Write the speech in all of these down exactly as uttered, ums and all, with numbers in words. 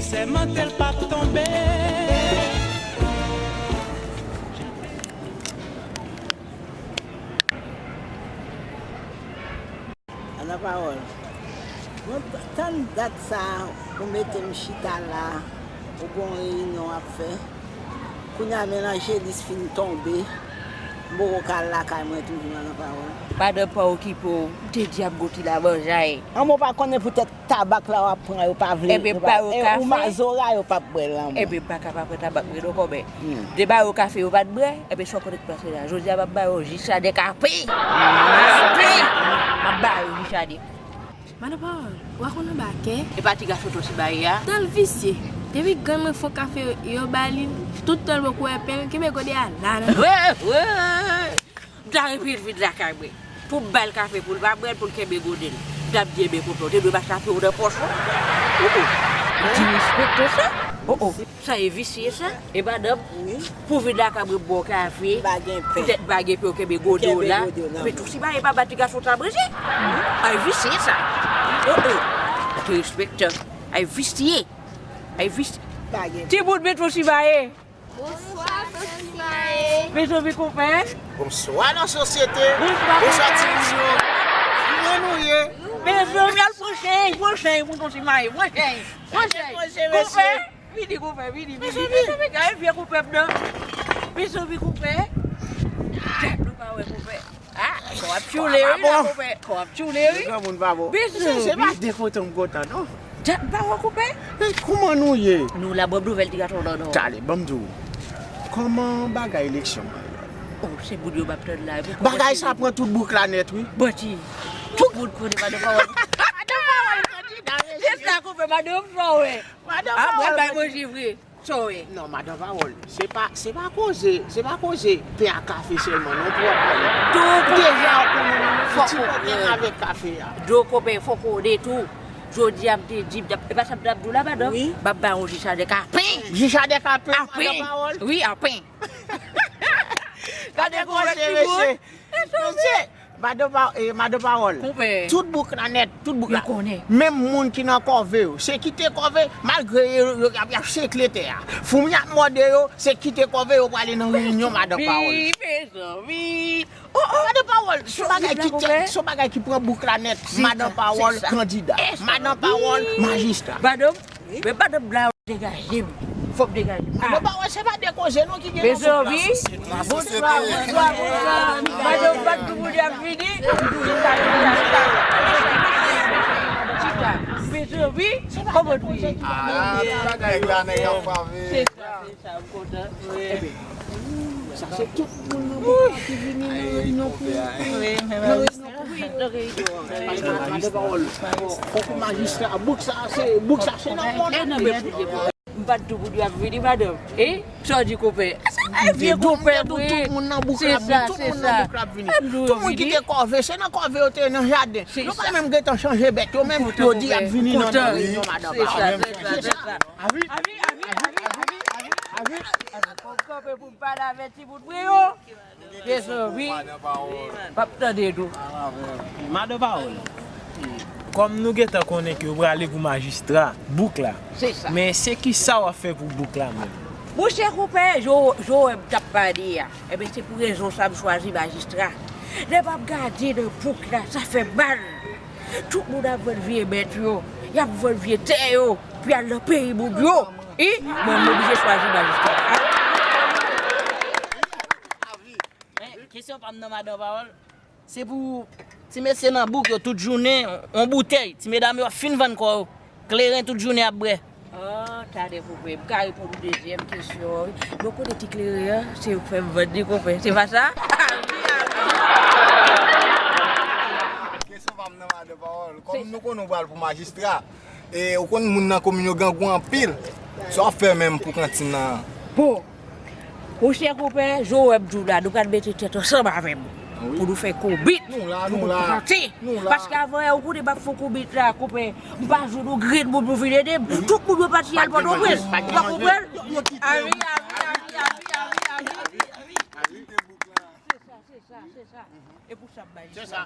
Sèmante l p ap tonbe. Ann a pawòl. Mwen t-, tann dat sa a, ou mete m chita la, ou gon reyinyon w ap fè. Kounye a, men Angelis fin tonbe, m poko ka al lakay mwen toujou, ann a pawòl. Madan pa okipe w, m te di ap gon ti labanjay. An, mwen pa konnen poutèt tabak la w ap pran, yo pa vle, Ebyen, yo pa, ba yo e, ou kafe. Mazora, yo p ap bwè l anmò. Ebyen, m pa ka pa pran tabak mwen non, kòmè. Hmm. De ba yo kafe, yo pa t bwè, ebyen, sa w konnen k pase la. Jodi a, m ap ba yo jis la de kafe. Kafe! M ap ba yo jis la de. Madan pawòl, w a konn anba kè? E pa ti gason to si baye a? Tan l visye. Depi grann mwen fon kafe yo, yo ba li, tout tan l poko wè pen l, kenbe gode a la nan. Wè, wè! M ta repete vin lakay mwen. Pou m ba l kafe pou l pa bwè l, pou l kenbe gode l. M t ap di, ebyen, konpè, w te dwe ba chape w nan pòch ou. O, o. Ou direspekte sa? O, o. Sa e visye sa? E madanm, pou vin lakay mwen bwè w kafe, poutèt m pa gen pen w kenbe gode w la. Men tou si baye pa ba ti gason sa manje. Ay visye sa. O, o. Ou direspekte. Ay visye. Ay visye. Ti bout men tou si baye. Bonswa, Sòsi Maye. Mezanmi, konpè. Bonswa, la sosyete. Bonswa, konpè. Bonswa, ti moun yo. Kouman nou ye? Mezanmi, al pran chèz, pran chèz, moun Sòsi Maye, pran chèz. Pran chèz. Konpè, vini, konpè, vini, vini. Mezanmi, gade vye konpè m nan. Mezanmi, konpè. Tèt nou pa wè, konpè. Ah, kò ap tchoule wi la, konpè. Kò ap tchoule wi. Granmoun pa bon. Bizou. Se, se pa de kote m kontan non. Tèt pa wè, konpè. Men kouman nou ye? Nou la, bon nouvèl ti gason non non. Tale, ban m di w. Kòman bagay eleksyon an ye? Oh, se moun yo m ap tann la. Bagay sa pran tout bouk la nèt wi. Banti. Tout moun konnen madan pawòl. Madan pawòl kandida mesye. Se sa konpè, madan fò wè. Madan pawòl bay manje vre. Sa w ye? Non, madan pawòl, se pa, se pa koze, se pa koze pen ak kafe sèlman non, twòp. Donk, deja w konnen nou gen ti pwoblèm avèk kafe a. Donk, konpè, fòk ou konnen tou. Jodi a, m te di, m t ap, e pa sa m t ap di w la, madanm? Wi. M ap ba w yon jis a de kape. Jis a de kape, madan pawòl? Wi, a pen. Gade konpè, mesye. Mesye, Madan pa, eh, madan pawòl. Konpè. Tout bouk la nèt, tout bouk la. Yo konnen. Menm moun ki nan kòve yo, se kite kòve, malgre yo, yo, y ap, y ap sekle tè a. Foumi ap mòde yo, se kite kòve yo prale nan reyinyon madan pawòl. Wi, mezanmi. Oh, oh. Madan pawòl, se yon bagay ki tè, se yon bagay ki pran bouk la nèt. Madan pawòl, kandida. Madan pawòl, majistra. Madanm, men madanm la. Degaje m. Fòk degaje m. Madan pawòl se pa de koze non ki gen nan bouk la. Mezanmi, bonswa, bonswa, bonswa. Madanm pa t pou moun ap vini. Chita, chita, chita. Chita. Mezanmi, kòman nou ye? Ah, bagay la, nèg ap frape. Se sa, se sa, m kontan. Wi. Sa se tout moun nan bouk la ki vini nan reyinyon pou, nan reyinyon pou, nan reyinyon. Madan pawòl, fòk ou majistra, bouk sa se, bouk sa se nan mòn. M pa t tou pou di w ap vini, madanm. E? Sa w di, konpè? Vye konpè vre. Tout moun nan bouk la ap vini. Tout moun nan bouk la ap vini. Tout moun ki te kòve, se nan kòve yo te ye, nan jaden. Yo pa menm gentan chanje bèt yo menm, yo di y ap vini nan reyinyon madan pawòl. Se sa, se sa, se sa. Avi, avi, avi, avi, avi, avi. Fòk m kanpe pou m pale avèk timoun mwen yo. Mezanmi, m ap tande tou. Madan pawòl. Kòm nou gentan konnen ke w prale pou majistra bouk la. Se sa. Men se kisa w ap fè pou bouk la menm? Monchè konpè, jan w wè m t ap pale a. Enben, se pou rezon sa m chwazi majistra. Lè m ap gade nan bouk la, sa fè m mal. Tout moun ap vann vye bèt yo, y ap vann vye tè yo, pou y al nan peyi moun yo. Wi, mwen, m oblije chwazi majistra. Men, kesyon pa m nan madan pawòl, se pou ti mesye nan bouk yo tout jounen, yon boutèy, ti medam yo ap fin vann kò yo, kleren tout jounen ap bwè. Oh, talè konpè, m ka reponn ou dezyèm kesyon an, wi. Bon, kote ti kleren an, se yo k fè m vann li konpè, se pa sa? Kesyon pa m nan madan pawòl, kòm nou konnen w pral pou majistra, e ou konn moun nan komin yo grangou anpil, sa w ap fè menm pou kantin nan? Bon, Monchè konpè, jan w wè m di w la, nou pral mete tèt ansanm avè m pou nou fè konbit, pou nou plante. Paske avan yè, ou konnen m ap fè konbit la, konpè, m pa jwenn yon grenn moun pou vin ede m. Tout moun yo pati al Pòtoprens. Ou pa konprann? Avi, avi, avi, avi, avi, avi. Se sa, se sa, se sa. E pou sa m bay. Se sa.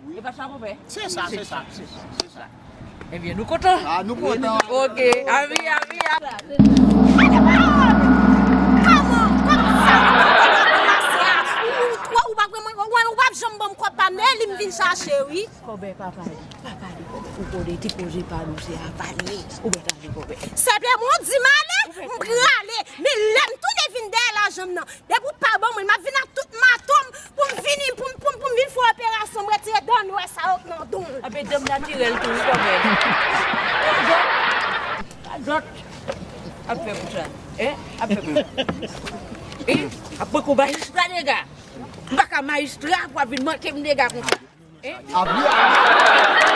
E pa sa, konpè? Se sa, se sa. Se sa, se sa. Ebyen, nou kontan? Ah, nou kontan. Ok, avi, avi, avi. Kòman? Kòman sa? Ou twò, ou pa kwè mwen, ou pa janm ban m kòb pa m, e li m vin chache, wi. Kòbè pa pale, pa pale, kòbè. Ou konnen ti koze pa nou se avale. Ou pa pale, kòbè. Senpleman, ou di m ale, m prale. Men lè m tounen vin dèyè lajan m nan, depi w pa ban mwen, m ap vin ak tout mato m pou m vini, pou m, pou m, pou m vin fè operasyon, m retire dan nwè sa yo k nan don l. Anben, dan m natirèl tou, wi, kòbè. Pa djòt. Pa djòt. Ap fè pou sa. Hein? Ap fè pou sa. Hein? Ap pran kou majistra dega. M pa ka majistra pou ap vin manke m dega konsa. Hein? Avi, avi.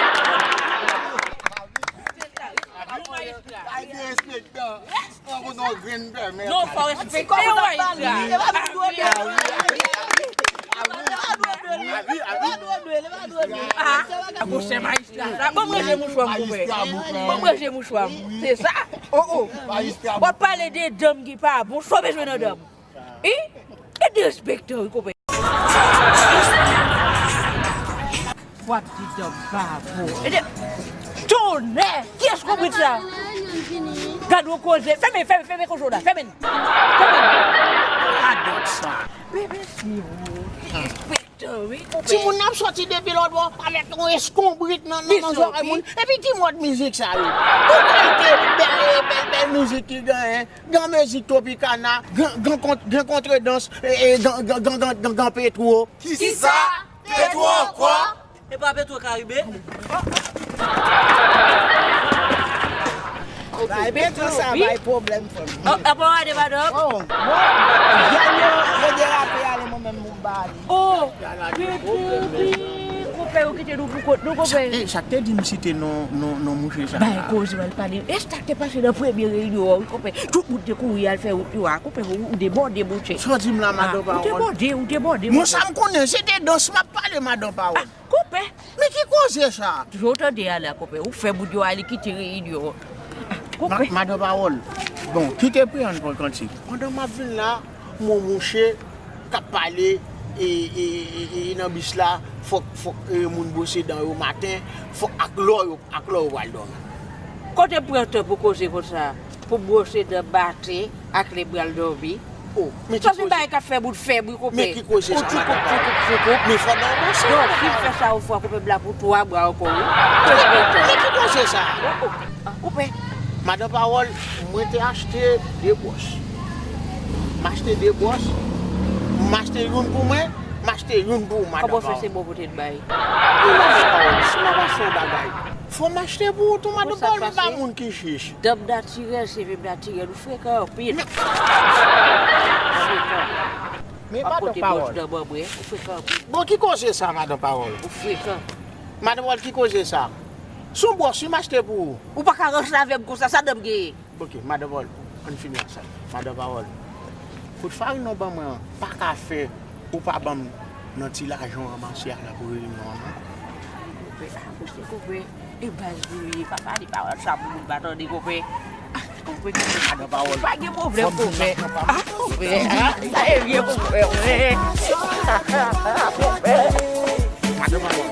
Ay derespektan. An pou non grenn pèmè. Non, fò respekte yo, majistra. Avi, avi. Ah, bon, se majistra. Sa, bon, mwen, se mouchwa m, konpè. Bon, mwen, se mouchwa m. Se sa. Oh, oh. W ap pale de dan m ki pa bon. Sa w bezwen nan dan m? Hein? E derespektan, wi, konpè. W ap di dan m pa bon. E de, tonnè! Kiyès konprann sa? Gad yon koze. Fèmen, fèmen, fèmen koze w la. Fèmen. Fèmen. Radòt sa. Bebe, si ou. Timoun nan ap sòti depi lòt bò avèk yon eskonbrit nan nan zòrèy moun. Epi ki mòd mizik sa ye? Pou kalite bèl bèl bèl mizik ki genyen, gen mizik Tropicana, gen gen kont gen kontredans, gen gen gen gen gen petwo. Kisa? Petwo ankò? E pa Petwo Karibe? Bay Petwo sa bay pwoblèm frè m. Apa w ade madanm? Oh, bon. Jèn yo, yo derape ale mwen menm m ba ale. Oh, Bebe, konpè yo kite nou pou kont nou konpè. Sa k te di m site non non non mouche sa. Bay koze w al pale. E sa k te pase nan premye reyinyon an wi konpè. Tout moun te kouri al fè wout yo a. Konpè ou debòde mouche. Sa w di m la madan pawòl. Ou debòde, ou debòde. Mwen sa m konnen se de dans m ap pale madan pawòl. Konpè. Men ki koze sa? Jan w tande a la konpè, ou fè moun yo ale kite reyinyon an. Konpè. Madan pawòl. Bon, kite pri an pran kantik. Pandan m ap vin la, m wè yon mouche k ap pale e e e e nan bis la, fòk fòk e moun bwose dan yo maten, fòk ak lò yo ak lò yo pral dòmi. Kote m pran tan pou koze konsa, pou m bwose dan maten ak lè m pral dòmi? Oh, men ki koze. Sa se bagay k ap fè moun fèb wi konpè. Men ki koze sa madan pawòl. Foukouk foukouk. Men fò nan yon mòso. Non, si m fè sa yon fwa konpè m la pou twa mwa ankò wi. Men ki koze sa. Konpè. Madan pawòl, mwen te achte de bwòs. M achte de bwòs. M achte youn pou mwen, m achte youn pou ou madan pawòl. Kòman w fè se bon kote n bay? Wi madan pawòl, si m ap achte yon bagay, fò m achte pou ou tou madan pawòl, m pa moun ki chich. Dan m natirèl, cheve m natirèl, ou frekan anpil. Frekan. Men madan pawòl. Ou frekan anpil. Bon, ki koze sa, madan pawòl? Ou frekan. Madan pawòl, ki koze sa? Se yon bwòs wi m achte pou ou. Ou pa ka ranse avè m konsa, sa dan m genyen? Ok, madan pawòl, ann fini ansanm. Madan pawòl, kout farin ou ban mwen an pa ka fè ou pa ban m nan ti lajan w ranmase a la pou reyinyon an non. Konpè, ah, konpè, konpè. E baz pou yo ye, papa li pa wè sa pou moun pa tande konpè. Ah, konpè, konpè. Madan pawòl. Pa gen pwoblèm konpè. Ah, konpè, ah, sa e vye konpè, konpè. Konpè. Madan pawòl.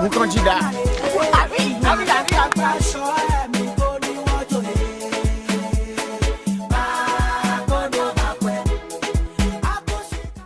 Yon kandida.